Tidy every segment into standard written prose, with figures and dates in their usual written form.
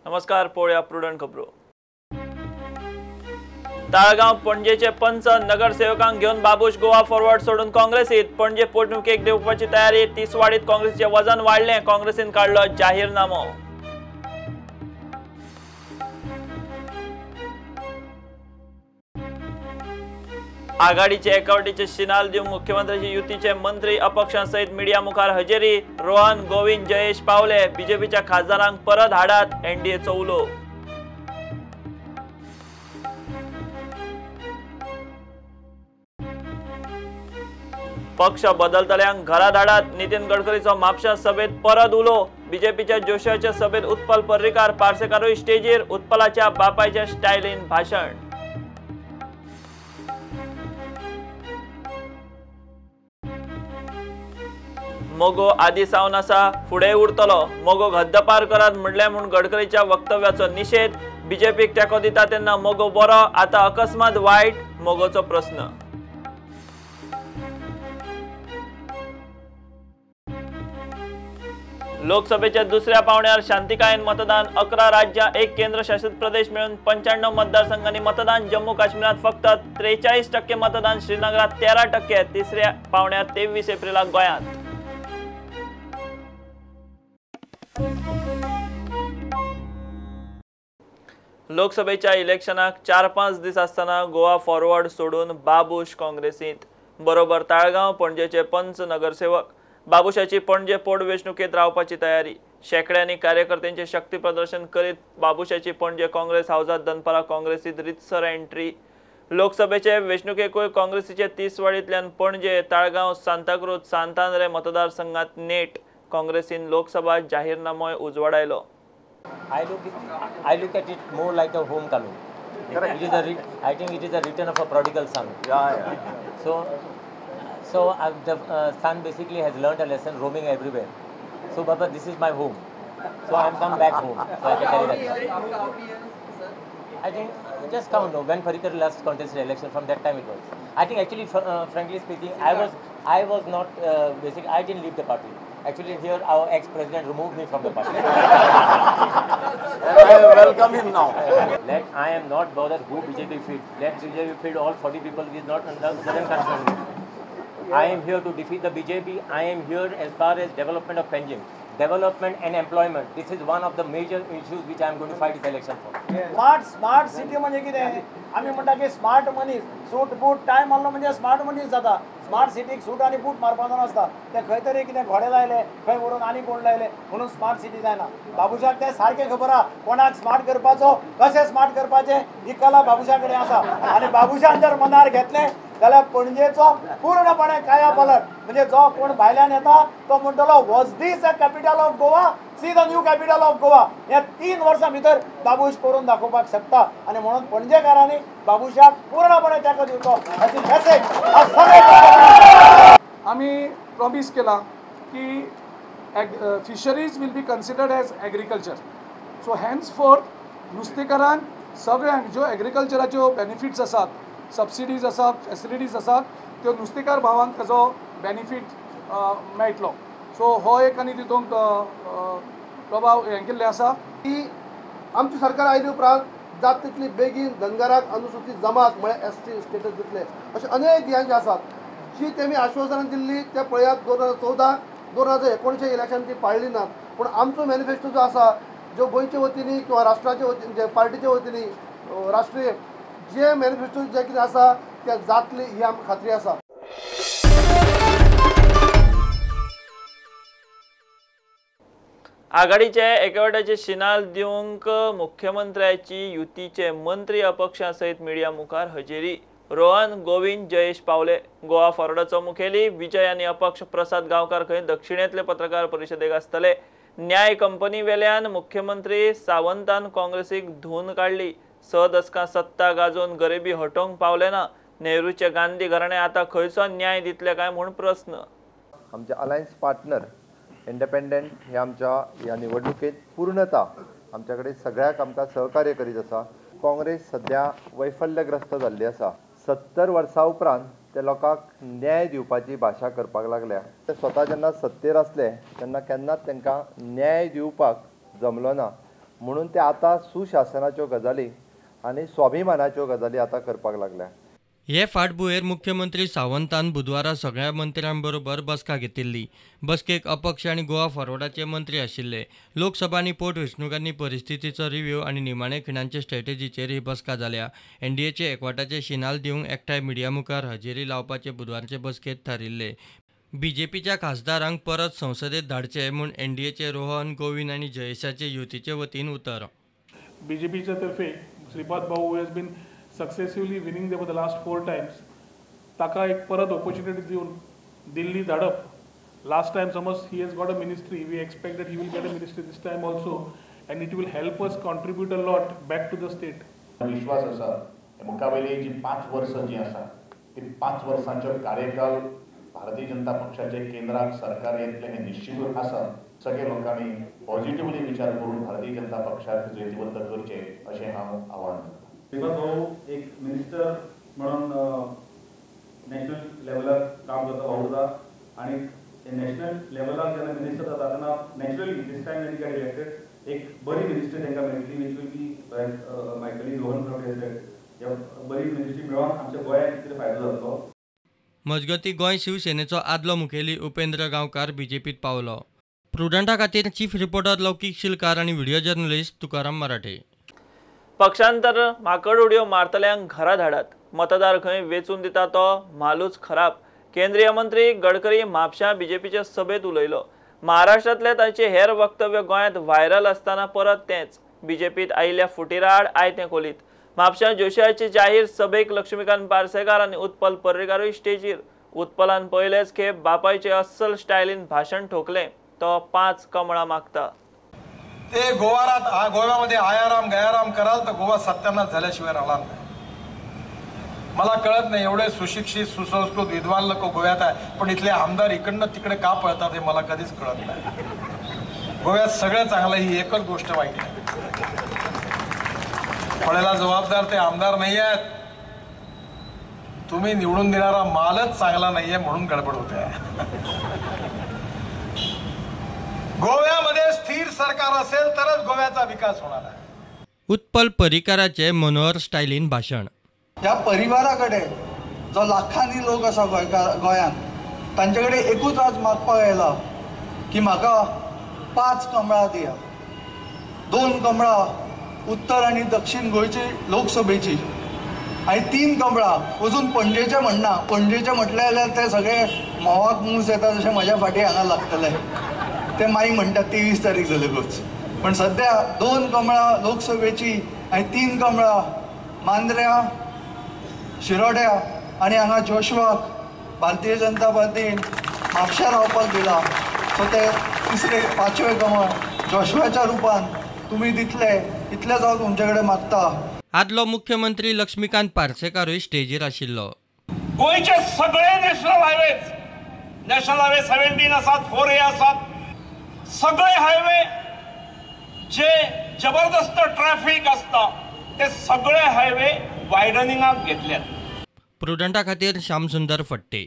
नमस्कार, पळोवया प्रुडंट खबरो. ताळगांव पणजेचे पंच नगरसेवकांक घेवन बाबूश गोवा फॉरवर्ड सोडून काँग्रेसीत. पणजे पोटनिवडणुकेक देंवपाची तयारी. तिसवाडीत काँग्रेसीचें वजन वाडलें. काँग्रेसीन काडलो जाहीरनामो. आघाडीचे एकवटीचे शिनाल दिवंक मुख्यमंत्र्याची युतीचे मंत्री अपक्षां सयत मिडिया मुखार हजेरी. रोहन गोविंद जयेश पावले. बीजेपीच्या खासदारांक परत हाडात, एनडीएचो उलो. पक्ष बदलतल्यांक घरा धाडात, नितीन गडकरीचो म्हापशा सभेत परत उलो. बीजेपीच्या जोशाच्या सभेत उत्पल पर्रीकार, पार्सेकारूय स्टेजीर. उत्पलाच्या बापायच्या स्टायलीन भाशण. मगो आदी सावन आसा, फुडें उरतलो. मगो हद्दपार करात म्हणलें म्हूण गडकरीच्या वक्तव्याचो निशेध. बीजेपीक तेंको दिता तेन्ना मगो बरो, आतां अकस्मात वायट, मगोचो प्रस्न. लोकसभेच्या दुसऱ्या पावंड्यार शांतिकायेन मतदान. 11 राज्यां 1 केंद्रशासित प्रदेश मेळून 95 मतदारसंघांनी मतदान. जम्मू काश्मीरात फक्त 43% मतदान, श्रीनगरात 13%. तिसऱ्या पावंड्यार 23 एप्रिलाक गोंयांत. लोकसभेच्या इलेक्शनाक 4-5 दीस आसतना गोवा फॉरवर्ड सोडून बाबूश काँग्रेसीत. बरोबर ताळगांव पणजेचे पंच नगरसेवक. बाबूशाची पणजे पोटवेंचणुकेत रावपाची तयारी. शेकड्यांनी कार्यकर्त्यांचे शक्ती प्रदर्शन करीत बाबूशाची पणजे काँग्रेस हावजात दनपारा काँग्रेसीत रितसर एंट्री. लोकसभेचे वेंचणुकेकूय काँग्रेसीचे तिसवाडींतल्यान पणजे, ताळगांव, सांताक्रूज, सांतांद्रे मतदारसंघात नेट. काँग्रेसीन Lok Sabha जाहीरनामोय उजवाडायलो. I look at it more like a homecoming. It is a I think it is a return of a prodigal son. Yeah, yeah. So the son basically has learned a lesson roaming everywhere. So Baba, this is my home. So I am come back home. So I can tell you that. I think just count. No, when Parrikar last contested election, from that time it was. I think actually, frankly speaking, I was not basically I didn't leave the party. Actually, here our ex-president removed me from the party. And I welcome him now. Let I am not bothered who BJP feeds. Let BJP feed all 40 people. It is not doesn't concern me. I am here to defeat the BJP. I am here as far as development of Panjim, development and employment. This is one of the major issues which I am going to fight this election for. Smart city म्हणजे कितें? आमी म्हणटा की smart मनीस सूट boot tie मारलो म्हणजे smart मनीस जाता. स्मार्ट सिटीक सूट आनी बूट मारपाचो नासता. ते खंय तरी कितें घोडे लायले, खंय व्हरून आनी कोण लायले म्हणून स्मार्ट सिटी जायना. बाबूशाक तें सारकें खबर आहा कोणाक स्मार्ट करपाचो, कशें स्मार्ट करपाचें ही कला बाबूशा कडेन आसा. आनी बाबूशान जर मनार घेतलें जाल्यार पणजेचो पूर्णपणे काया पलट. म्हणजे जो कोण भायल्यान येता तो म्हणटलो was this a capital of Goa, see the new capital of Goa. ह्या 3 वर्सां भितर बाबूश करून दाखोवपाक शकता. आनी म्हणून पणजेकारांनी बाबूशाक पूर्णपणे तेंको दिवचो अशी मेसेज आज सगळे आमी प्रॉमीस केला की fisheries will be considered as agriculture. So henceforth नुस्तेकारांक सगळ्यांक ज्यो एग्रीकल्चराच्यो बेनिफिट्स आसात, सबसिडीज आसात, फेसिलिटीज आसात, त्यो नुस्तेकार भावांक ताजो बेनिफीट मेळटलो. सो हो एक आनी तितूंत प्रभाव हें केल्लें आसा की आमचें सरकार आयले उपरांत जाता तितली बेगीन धनगराक अनुसूचित जमात म्हळ्यार एस टी स्टेटस दितले अशे अनेक हें जे आसात जी तेमी आश्वासनां दिल्ली ते पळयात 2014 2019 इलेक्शन ती पाळ्ळी नात. पूण आमचो मॅनिफेस्टो जो आसा जो गोंयचे वतीन किंवा राष्ट्राचे वतीन जे पार्टीचे वतीन राष्ट्रीय जे मॅनिफेस्टो जे कितें आसा ते जातली ही आमकां खात्री आसा. आघाडीचे एकवटाचे शिनाल दिवंक मुख्यमंत्र्याची युतीचे मंत्री अपक्षां सयत मिडिया मुखार हजेरी. रोहन गोविंद जयेश पावले. गोवा फॉरवर्डाचो मुखेली विजय आनी अपक्ष प्रसाद गांवकार खंय दक्षिणेंतले पत्रकार परिशदेक आसतले. न्याय कंपनी वेल्यान मुख्यमंत्री सावंतान काँग्रेसीक धुवन काडली. 6 दसकां सत्ता गाजोवन गरिबी हटोवंक पावले ना. नेहरूचे गांधी घराणे आतां खंयचो न्याय दितले काय म्हूण प्रस्न. आमचे अलायन्स पार्टनर इंडिपेंडंट हे आमच्या ह्या निवडणुकेत पूर्णता आमच्या कडेन सगळ्याक आमकां सहकार्य करीत आसा. काँग्रेस सद्या वैफल्यग्रस्त जाल्ली आसा. 70 वर्सां उपरांत ते लोकांक न्याय दिवपाची भाशा करपाक लागल्या. ते स्वता जेन्ना सत्तेर आसले तेन्ना केन्नाच तांकां न्याय दिवपाक जमलो ना. म्हणून ते आतां सुशासनाच्यो गजाली आनी स्वाभिमानाच्यो गजाली आतां करपाक लागल्या. हे फाटभुंयेर मुख्यमंत्री सावंतान बुधवारा सगळ्या मंत्र्यां बरोबर बसका घेतिल्ली. बसकेक अपक्ष आनी गोवा फॉरवर्डाचे मंत्री आशिल्ले. लोकसभा आनी पोटवेंचणुकांनी परिस्थितीचो रिव्ह्यू आनी निमाणे खिणांचे स्ट्रॅटेजीचेर ही बसका जाल्या. एनडीएचे एकवटाचे शिनाल दिवंक एकठांय मिडिया मुखार हजेरी लावपाचे बुधवारचे बसकेंत थारिल्ले. बीजेपीच्या खासदारांक परत संसदेत धाडचे म्हूण एनडीएचे रोहन गोविंद आनी जयेशाचे युतीचे वतीन उतर. बीजेपीच्या तर्फे Shripad Bhau has been successively winning for the last 4 times. ताका एक परत ऑपॉर्च्युनिटी दिवन दिल्ली धाडप. लास्ट टायम समज he has got a ministry, we expect that he will get a ministry this time also and it will help us contribute a lot back to the state. विश्वास आसा मुखावयली जी 5 वर्सां जी आसा ती 5 वर्सांचो कार्यकाल भारतीय जनता पक्षाचे केंद्राक सरकार येतलें हें निश्चितूच आसा. सगळे लोकांनी पॉझिटिवली विचार करून भारतीय जनता पक्षाक जैतिवंत करचें अशें हांव आव्हान करतां. श्रीपाद भाऊ एक मिनिस्टर म्हणून नॅशनल लेवलार काम करता, वावुरता आनी नॅशनल लेवलार जेन्ना मिनिस्टर जाता तेन्ना naturally this time when get elected एक बरी मिनिस्ट्री तांकां मेळटली, which will be like my colleague Rohan Khaunte said, बरी मिनिस्ट्री मेळोन आमच्या गोंयाक कितें फायदो जातलो. मजगतीं गोंय शिवसेनेचो आदलो मुखेली उपेंद्र गांवकार बीजेपीत पावलो. प्रुडंटा खातीर चीफ रिपोर्टर लौकीक शिलकार आनी व्हिडिओ जर्नलिस्ट तुकाराम मराठे. पक्षांतर माकड उडयो मारतल्यांक घरा धाडात. मतदार खंय वेचून दिता तो म्हालूच खराब. केंद्रीय मंत्री गडकरी म्हापशां बीजेपीचे सभेत उलयलो. महाराष्ट्रांतले तांचे हेर वक्तव्य गोंयांत व्हायरल आसतना परत तेंच बीजेपीत आयिल्ल्या फुटीराआड आयतें कोलीत. म्हापशां जोशियाचे जाहीर सभेक लक्ष्मीकांत पार्सेकार आनी उत्पल पर्रीकारूय स्टेजीर. उत्पलान पयलेच खेप बापायचे अस्सल स्टायलीन भाशण ठोकलें. तो 5 कमळां मागता. ते गोवारात गोव्यामध्ये आयाराम गयाराम कराल तर गोवा सत्यानाश झाल्याशिवाय राहणार नाही. मला कळत नाही, एवढे सुशिक्षित सुसंस्कृत विद्वान लोक गोव्यात आहे, पण इथले आमदार इकडनं तिकडे का पळतात हे मला कधीच कळत नाही. गोव्यात सगळं चांगलं, ही एकच गोष्ट वाईट आहे. पळायला जबाबदार ते आमदार नाही आहेत, तुम्ही निवडून देणारा मालच चांगला नाहीये म्हणून गडबड होते. गोव्यामध्ये स्थिर सरकार असेल तरच गोव्याचा विकास होणार आहे. उत्पल पर्रीकाराचे मनोहर स्टायलीन भाषण. ह्या परिवारा कडेन जो लाखांनी लोक आसा गोंयांत, तांचे कडेन एकूच आज मागपाक आयला की म्हाका 5 कमळां दिया. 2 कमळां उत्तर आनी दक्षिण गोंयची लोकसभेची आनी 3 कमळां अजून पणजेचें म्हणना. पणजेचें म्हटलें जाल्यार ते सगळे म्होंवाक मूस येता तशें म्हज्या फाटीं हांगा लागतले. ते माई म्हणटात 23 तारीख जातकूच. पण सध्या 2 कमळां लोकसभेची आनी 3 कमळां मांद्र्या, शिरोड्या आनी हांगा जोशवाक भारतीय जनता पार्टीन म्हापश्या रावपाक दिला. सो ते तिसरे 5वें कमळ जोशवाच्या रुपान तुमी दितले इतलेंच हांव तुमचे कडेन मागता. आदलो मुख्यमंत्री लक्ष्मीकांत पार्सेकारूय स्टेजीर आशिल्लो. गोंयचे सगळे नॅशनल हायवेज, नॅशनल हायवे 17 आसात, 4A आसात, सगळे हायवे जे जबरदस्त ट्रॅफिक आसता ते सगळे हायवे वायडनिंगाक घेतल्यात. प्रुडंटा खातीर श्यामसुंदर फट्टे.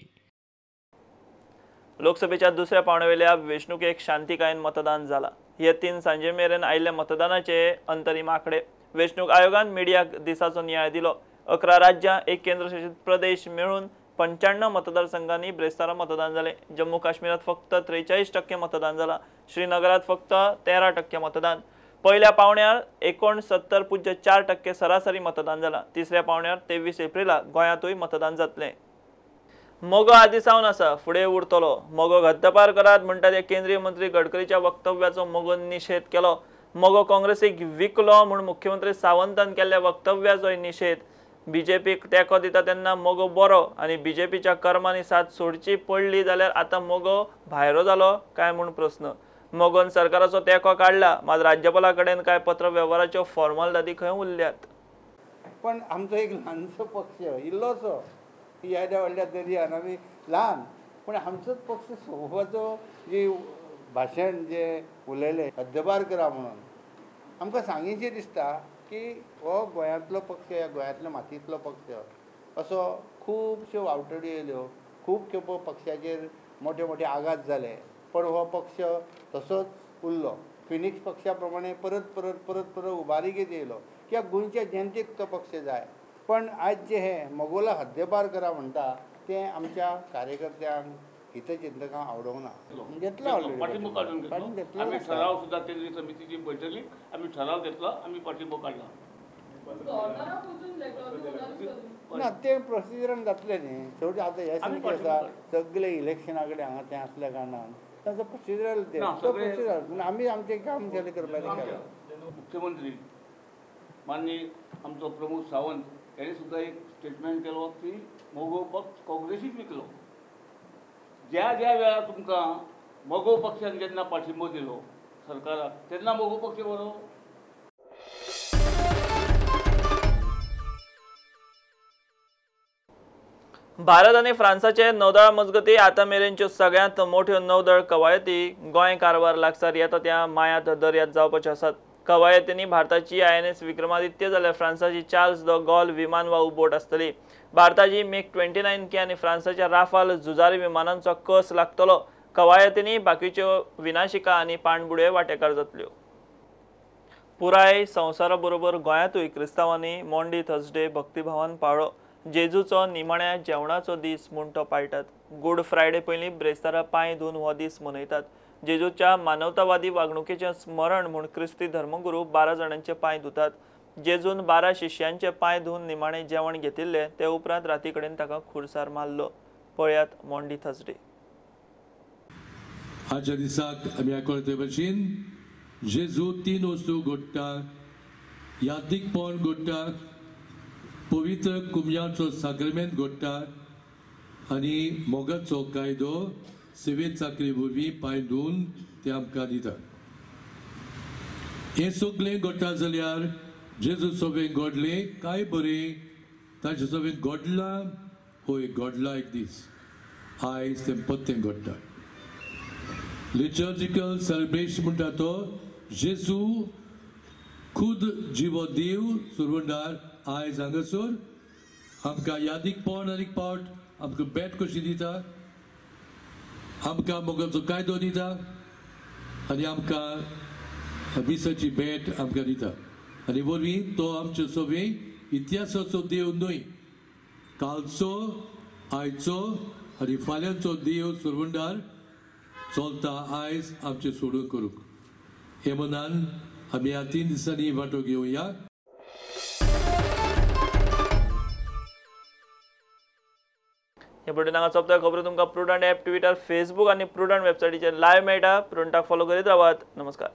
लोकसभेच्या दुसऱ्या पावंड्यावेल्या वेंचणुकेक शांतिकायेन मतदान जाला. हे 3 सांजे मेरेन आयिल्ल्या मतदानाचे अंतरीम आंकडे. वेंचणूक आयोगान मिडियाक दिसाचो नियाळ दिलो. 11 राज्यां, 1 केंद्रशासित प्रदेश मेळून 95 मतदारसंघांनी ब्रेस्तारा मतदान जालें. जम्मू काश्मीरात फक्त 43% मतदान जालां. श्रीनगरात फक्त 13% मतदान. पहिल्या पावण्यार 69.4% सरासरी मतदान जालां. तिसऱ्या पावण्यार 23 एप्रिलाक गोंयांतूय मतदान जातलें. मगो आदी सावन आसा, फुडें उरतलो. मगो हद्दपार करात म्हणटा ते केंद्रीय मंत्री गडकरीच्या वक्तव्याचो मगोन निशेध केलो. मगो काँग्रेसीक विकलो म्हूण मुख्यमंत्री सावंतान केल्ल्या वक्तव्याचोय निशेध. बीजेपीक तेंको दिता तेन्ना मगो बरो आनी बीजेपीच्या कर्मांनी साथ सोडची पडली जाल्यार आतां मगो भायरो जालो काय म्हूण प्रस्न. मगोन सरकाराचो तेंको काडला, मात राज्यपाला कडेन काय पत्र वेव्हाराच्यो फॉर्मालिटी खंय उरल्यात. पण आमचो एक ल्हानसो पक्ष, इल्लोसो, येद्या व्हडल्या दर्यान आमी ल्हान, पण आमचोच पक्ष सोबोवपाचो जी भाशण जे उलयलें हद्दपार करा म्हणून आमकां सांगीचें दिसता की हो गोंयांतलो पक्ष, ह्या गोंयांतलो मातयेंतलो पक्ष असो खुबश्यो वावटड्यो येयल्यो, खूब खेपो पक्षाचेर मोठे मोठे आघात जाले, पण हो पक्ष तसोच उरलो. फिनिक्स पक्षा प्रमाणे परत परत परत परत उबारी घेत येयलो कित्याक गोंयच्या जनतेक तो पक्ष जाय. पण आयज जे हे मगोला हद्देपार करा म्हणटा तें आमच्या कार्यकर्त्यांक हितचिंतकांक आवडोंक ना. घेतला पाठिंबो काडून घेतलो आमी, ठराव सुद्दां केंद्रीय समितीची बैठकी आमी ठराव घेतला, आमी पाठिंबो काडला ना तें प्रोसिजरान जातलें न्ही. शेवटी आतां हे समिती आसा सगळे इलेक्शना कडेन हांगा तें आसल्या कारणान तांचो प्रोसिजरल तें प्रोसिजर पूण आमी आमचें काम केलें करपाचें केलां. मुख्यमंत्री माननीय आमचो प्रमोद सावंत यांनी सुद्दां एक स्टेटमेंट केलो की मगो पक्ष काँग्रेसीक विकलो. ज्या ज्या वेळार तुमकां मगो पक्षान जेन्ना पाठिंबो दिलो सरकाराक तेन्ना मगो पक्ष बरो. भारत आनी फ्रांसाचे नौदळा मजगती आतां मेरेनच्यो सगळ्यांत मोठ्यो नौदळ कवायती गोंय कारवार लागसार येता त्या मायात दर्यांत जावपाच्यो आसात. कवायतींनी भारताची INS Vikramaditya जाल्यार फ्रांसाची चार्ल्स the gall विमानवाहू बोट आसतली. भारताची MiG-29K आनी फ्रांसाच्या राफाल झुजारी विमानांचो कस लागतलो. कवायतींनी बाकीच्यो विनाशिका आनी पाणबुडयो वांटेकार जातल्यो. पुराय संवसारा बरोबर गोंयांतूय क्रिस्तांवांनी मॉन्डी थर्सडे भक्तिभावान पाळ्ळो. जेजूचो निमाण्या जेवणाचो दीस म्हूण तो पाळटात. गुड फ्रायडे पयलीं ब्रेस्तारा पांय धुवन हो दीस मनयतात. जेजूच्या मानवतावादी वागणुकेचें स्मरण म्हूण क्रिस्ती धर्मगुरू 12 जाणांचे पांय धुतात. जेजून 12 शिष्यांचे पांय धुवन निमाणे जेवण घेतिल्लें ते उपरांत राती कडेन ताका खुरसार मारलो. पळयात मॉन्डी थर्सडे. आजच्या दिसाक आमी आयकले ते भशेन जेजू 3 वस्तू घडटा, यादीकपण घडटा, पवित्र कुमयाचो साक्रमेंत घडटा आनी मोगाचो कायदो सेवेत चाकरी वरवीं पांय धुवन ते आमकां दिता. हें सगळें घडटा जाल्यार जेजू सगळें घडलें काय बरें, ताचें सगळें घडलां हय घडलां एक दीस, आयज तें पत्तें घडटा. लिटर्जिकल सेलिब्रेशन म्हणटा तो जेजू खुद जिवो देव सुरवंडार आयज हांगासर आमकां यादीकपण आनी पावट आमकां भेट कशी दिता, आमकां मोगाचो कायदो दिता आनी आमकां मिसाची भेट आमकां दिता. आनी वरवीं तो आमचे सगळें इतिहासाचो देव न्हय, कालचो आयचो आनी फाल्यांचो देव सुरवंडार चलता आयज आमचें सोडून करूंक. हे मनान आमी ह्या 3 दिसांनी वांटो घेवया. हे बुलेटिन हांगा सोंपता. खबरो तुमकां प्रुडंट ॲप, ट्विटर, फेसबूक आनी प्रुडंट वेबसायटीचेर लायव्ह मेळटा. प्रुडंटाक फॉलो करीत रावात. नमस्कार.